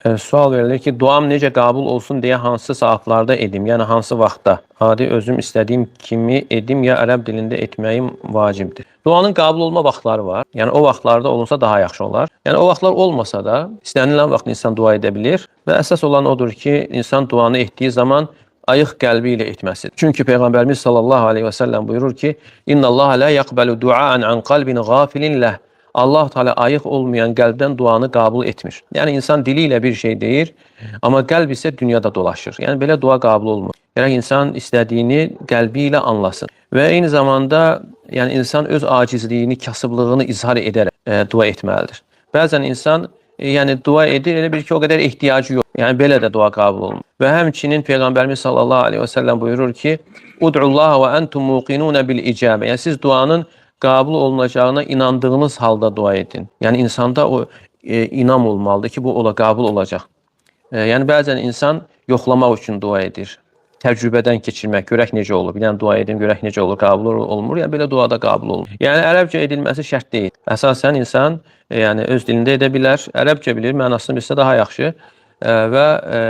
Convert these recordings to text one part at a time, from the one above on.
Sual verilir ki, duam necə qəbul olsun deyə hansı saatlarda edim, yəni hansı vaxtda? Adi özüm istədiyim kimi edim ya ərəb dilində etməyim vacibdir? Duanın qəbul olma vaxtları var. Yəni o vaxtlarda olunsa daha yaxşı olar. Yəni o vaxtlar olmasa da istənilən vaxt insan dua edə bilir və əsas olan odur ki, insan duanı etdiyi zaman ayıq qəlbi ilə etməsidir. Çünki Peyğəmbərimiz sallallahu aleyhi və səlləm buyurur ki, İnnallaha la yaqbalu duaan an qalbin gafilin ləh. Allah Teala ayıq olmayan qəlbdən duanı qəbul etmir. Yəni insan dili ilə bir şey deyir, amma qəlb isə dünyada dolaşır. Yəni belə dua qəbul olmur. Gərək insan istədiyini qəlbi ilə anlasın. Və eyni zamanda yəni insan öz acizliyini, kasıblığını izhar edərək dua etməlidir. Bəzən insan yəni dua edir, elə bil ki, o qədər ehtiyacı yox. Yəni belə də dua qəbul olunmur. Və həmçinin Peyğəmbərimiz sallallahu aleyhi və səlləm buyurur ki, Ud'ullaha və entum muqinuna bil icabə. Yəni siz duanın qəbul olunacağına inandığınız halda dua edin. Yəni insanda o inam olmalıdır ki, bu ola qəbul olacaq. Yəni bəzən insan yoxlamaq üçün dua edir. Təcrübədən keçirmək, görək necə olur. Bir dənə dua edim, görək necə olur, qəbul olmur. Yəni belə dua da qəbul olunur. Yəni ərəbcə edilməsi şərt deyil. Əsasən insan yəni öz dilində edə bilər. Ərəbcə bilir, mənasını bilsə daha yaxşı. Və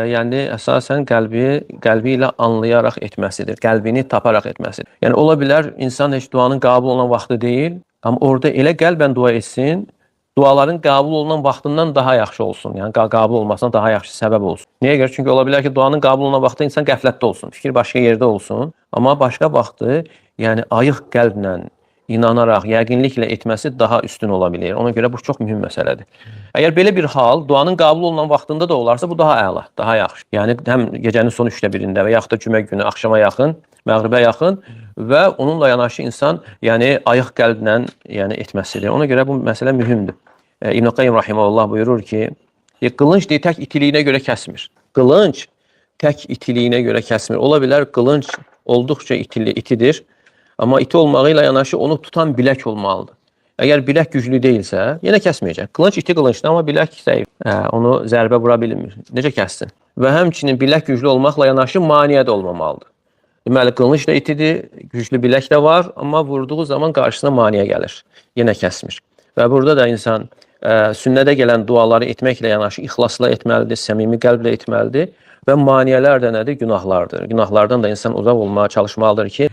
yəni əsasən qəlbi ilə anlayaraq etməsidir. Qəlbini taparaq etməsidir. Yəni ola bilər insan heç duanın qəbul olunan vaxtı deyil, amma orada elə qəlbən dua etsin, duaların qəbul olunan vaxtından daha yaxşı olsun. Yəni qəbul olmasına daha yaxşı səbəb olsun. Niyə görə? Çünki ola bilər ki, duanın qəbul olunan vaxtı insan qəflətdə olsun, fikir başqa yerdə olsun, amma başqa vaxtı, yəni ayıq qəlblə inanaraq, yəqinliklə etməsi daha üstün ola bilər. Ona görə bu çox mühüm məsələdir. Əgər belə bir hal duanın qəbul olunan vaxtında da olarsa, bu daha əla, daha yaxşı. Yəni həm gecənin son 3də birində və yaxud da cümə günü axşama yaxın, məğribə yaxın və onunla yanaşı insan yəni ayıq qəlblə yəni etməsidir. Ona görə bu məsələ mühümdür. İbn Qayyim rahimehullah buyurur ki, qılınc deyir, tək itiliyinə görə kəsmir. Qılınc tək itiliyinə görə kəsmir. Ola bilər qılınc olduqca itidir. Amma iti olmağı ilə yanaşı onu tutan bilək olmalıdır. Əgər bilək güclü deyilsə, yenə kəsməyəcək. Qılınc iti qılınçdır, amma bilək zəif. Onu zərbə vura bilmir. Necə kəssin? Və həmçinin bilək güclü olmaqla yanaşı maneə də olmamalıdır. Deməli, qılınc da itidir, güclü bilək də var, amma vurduğu zaman qarşısına maneə gəlir. Yenə kəsmir. Və burada da insan sünnədə gələn duaları etməklə yanaşı ixlasla etməlidir, səmimi qəlblə etməlidir. Və maneələr də nədir? Günahlardır. Günahlardan da insan uzaq olmağa çalışmalıdır ki,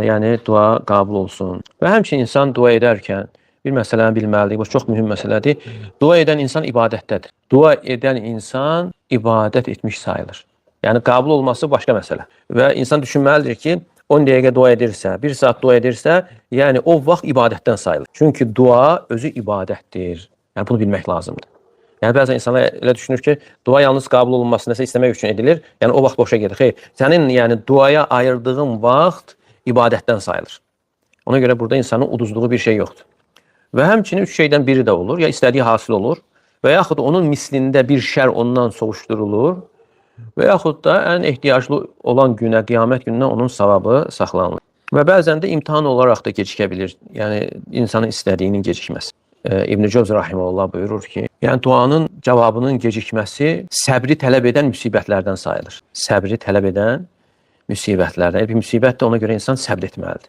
yəni dua qəbul olsun. Və həmçinin insan dua edərkən bir məsələni bilməlidir. Bu çox mühüm məsələdir. Dua edən insan ibadətdədir. Dua edən insan ibadət etmiş sayılır. Yəni qəbul olması başqa məsələ. Və insan düşünməlidir ki, 10 dəqiqə dua edirsə, 1 saat dua edirsə, yəni o vaxt ibadətdən sayılır. Çünki dua özü ibadətdir. Yəni bunu bilmək lazımdır. Yəni bəzən insanlar elə düşünür ki, dua yalnız qəbul olunması nəsə istəmək üçün edilir. Yəni o vaxt boşa gedir. Xeyr, sənin yəni duaya ayırdığın vaxt ibadətdən sayılır. Ona görə burada insanın uduzduğu bir şey yoxdur. Və həmçinin üç şeydən biri də olur. Ya istədiyi hasil olur və yaxud onun mislində bir şər ondan soğuşdurulur və yaxud da ən ehtiyaclı olan günə, qiyamət gününə onun savabı saxlanılır. Və bəzən də imtahan olaraq da gecikə bilir. Yəni insanın istədiyinin gecikməsi. İbn-i Cövzi rahimehullah buyurur ki, yəni duanın cavabının gecikməsi səbri tələb edən müsibətlərdən sayılır. Səbri tələb edən müsibətlərdən. Bir müsibət də ona görə insan səbr etməlidir.